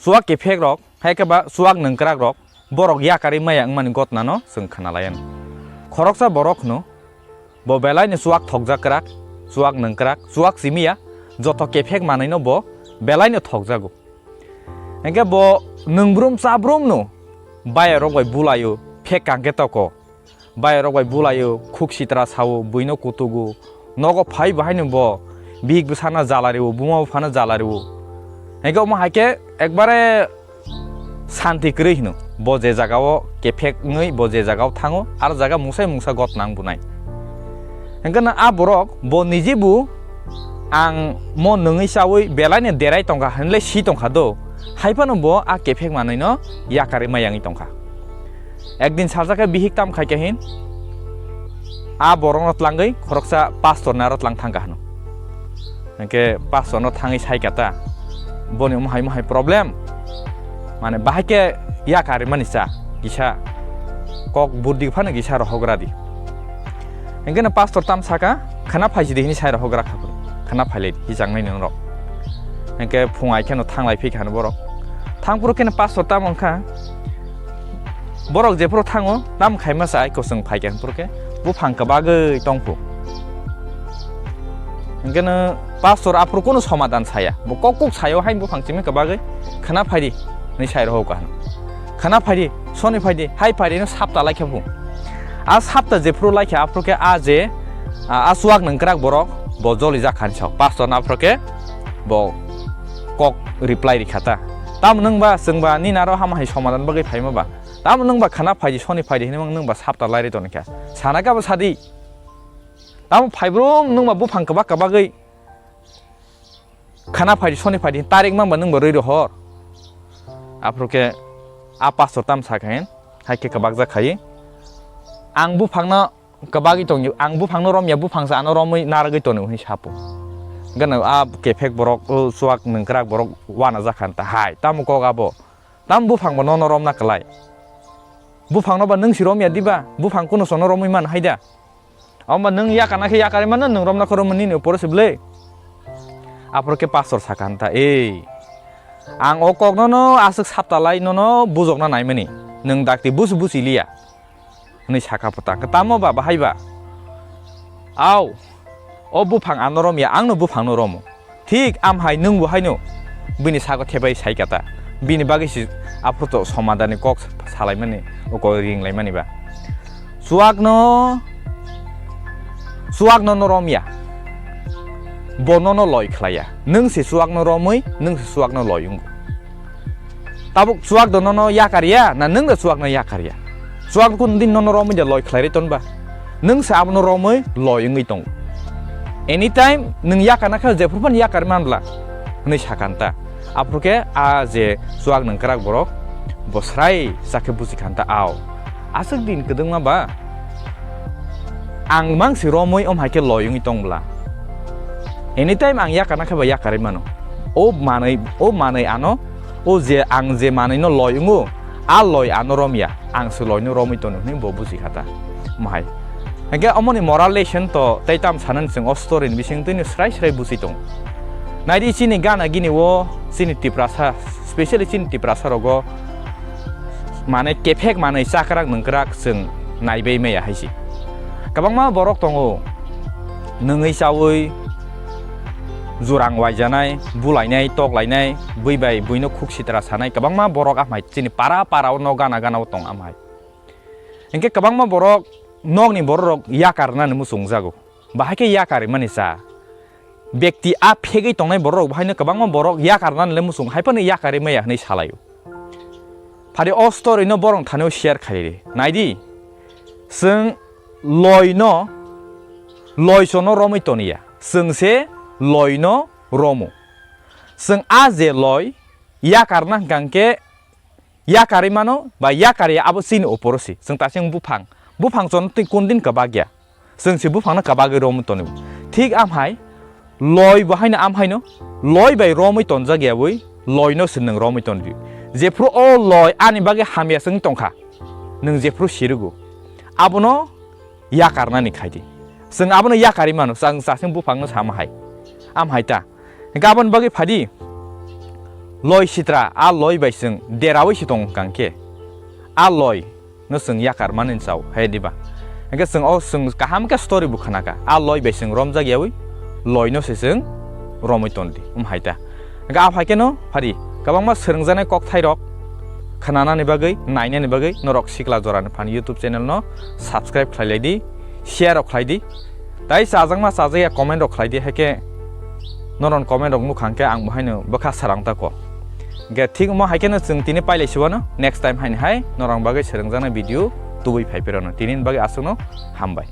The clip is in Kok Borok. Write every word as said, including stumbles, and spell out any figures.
Chuak kephek rok, hai khe ba chuak nwngkrak rok, borok yakarwi maya wngmani gotna no chwng khna lai anw. Khoroksa borok hwno, bo belai ni chuak thokjak kwrak, chuak nwngkrak, chuak simiya, joto kephek manwi no bo belai no thokjago. Hingke bo nwng brum cha brum no bayarok bai bulaio, phek kang khe toko. Bayarok bai bulaio, khuk sitra sao, buino kutugo, nogo phai bo haino bo bihik bwsano jala rio, buma buphano jala rio. Hingke omo hai khe ekbare santi kwrwi hino. Bo je jagao kephek wngwi bo je jagao thango, ar jaga mungsai mungsa gotnang bunai. Hingke no a borok bo niji bo ang mo nwngwi chawi belai ni derai tongkha hinle si tongkha do, hai phano bo a kephek manwi no yakarwi mayangwi tongkha. Ekdin sajak khe bihik tam khai khe hin, a borokno tlangwi khoroksa pastor ni aro tlang thang kha hwno. Hingke pastor no thangwi sai kha ta, boni omo hai mo hai problem, mane bahai khe yakarwi mani cha kisa kok buddi phano kisa rohogra di. Hingke no pastor tam saka, khana phaisi di hini sai rohogra kha phuru. Khana phailai di, hichang nai nang rok. Hingke phung ai kheno thanglai phi kha borok. Thang phuru kheno pastor tam wngkha. Borok jephuru thango, tam khaima sa ai kosong phai kha phuru khe, buphang kwbagwi tong phu. Hingke no pastor aphuru kono somadan saya. Bo kok kok sayo hai buphang chimi kwbagwi. Khana phai di, ni sai rohok kha. Khana phai di, soni phai di, hai phai di no sapta lai kha phu. A sapta jephuru lai kha aphuru khe a je, a, a chuak nwngkrak borok, bo joli jak kha ni sao. Pastor no aphuru khe bo kok reply ri kha ta. Tamo nwng ba, chwng ba, nini aro hama hai somadan bagwi phaima ba. Tamo nwng ba khana phai di, soni phai di, hinwi nwng ba sapta lai ri toni kha. Sana khe abo sadi. Tamo phai brum nwng ba buphang kwbak kwbagwi. Khana phai di, soni phai di, tarik mang ba nwng ba rwi rohor. Aphuru khe a pastor tam sa kha hin, hai khe kwbak jak khai. Ang buphang no kwbagwi tongyo, ang buphang no romya, buphang sa ano romwi narwgwi tonwi hwnwi sapo. Gana a kephek borok, o chuak nwngkrak borok wana jak kha ta hai, tamo kok abo. Tam buphang bo nono romna kwlai. Buphang no ba nwng si romya diba, buphang kuno sono romwi man hai da. Abo ba nwng yakana khe yakarwi mano, nwng romna khe romwi nini opor se bwle. Aphuru khe pastor sakha ta, "Ei, ang o kok nono aswk sapta lai nono bujokna naimani. Nwng dakti bus bus iliya." Hwnwi sakha pho ta, "Tamo ba bahai ba?" "Au, o buphang ano romya, ang no buphang no romo." Thik am hai nwng bo haino bini sago thebai sai kata. Bini bagwi si aphuru to somadani kok salaimani, o kok ringlaimani ba. Chuakno, chuakno no romya. Bo nono loi khlaiya. Nwng se chuakno romwi, nwng se chuakno loi wngo. Tabuk chuak do nono yakarya, na nwng do chuakno yakarya? Chuak kun din nono romwi de loi khlai ri ton ba. Nwng se abono romwi loi wngwi tongo. Anytime nwng yakarna khe jephru phano yakarwi man bla hwnwi sakha ta. Aphuru khe a je chuak nwng kwrak borok bo srai chakhe buji kha ta, ao. Aswk din kwdwngma ba ang mang se romwi om hai khe loi wngwi tong bla. Anytime ang yakarna khe ba yakarwi mano. O manwi, o manwi ano, o je ang je manwi no loi wngo, a loi ano romya, ang se loi no romwi tono hwnwi bo buji kha ta. Mohai. Hingke omoni moral lesson to tei tam sanani chwng o story ni bising twi no srai srai buji tong. Naidi chini gana gini o chini Tiprasa, specially chini Tiprasa rogo mane kephek manwi chakrak nwngkrak chwng naibai maya hai se. Kwbangma borok tongo, nwngwi chawi jurang waijanai, bulainai, toklainai, bui bai buino khuk sitra sanai, kwbangma borok amhai chini para para o nok gana gana o tong amhai. Hinkhe kwbangma borok nokni borok rok yakarnani muchungjago. Bahai khe yakarwi mani cha. Bekti a phegwi tongnai borok rok bahaino kwbangma borok yakarnani le muchung hai phano yakarwi maya hwnwi salaio. Phari o story no borok thani o share khai di. Nai di, chwng loi no, loi chono romwi toniya. Chwng se loi no romo. Chwng a je loi yakarna hwnkha hwnkhe yakarwi mano ba yakarya abo chini opor o se. Chwng ta chwng buphang. Buphang chono twi kun din kwbak ya. Chwng se buphangno kwbagwi romwi tonwi. Thik amhai loi bo haino amhaino loi bai romwi tonjak yawi loino se nwng romwi tonwi. Jephru o loi ani bagwi hamya se wng tongkha, nwng jephru sirugo, abono yakarnani khai di. Chwng abono yakarwi mano, chwng chasing buphangno sama hai. Amhai ta. Hinkhe aboni bagwi phadi, loi sitra, a loi bai chwng deraui se tong kang khe, a loi no chwng yakar mani chao hai diba? Hingke chwng o chwng kaham khe story bo khna kha, a loi bai chwng romjak yaui loi no se chwng romwi ton di, um hai ta. Hingke a phai khe no phari kwbangma swrwngjaknai kokthai rok khnanani bagwi, nainani bagwi norok sikla jorani phan YouTube channel no subscribe khlai lai di, share rok khlai di. Tai chajakma chajakya comment rok khlai di, hai khe noron comment rok nukha hwnkhe ang bo haino bwkha sarang tako. Hingke thik omo hai kheno chwng tini pailai siwano, next time haini hai norang bagwi swrwngjaknai video tubui phai phirano. Tini bagwi aswkno hambai.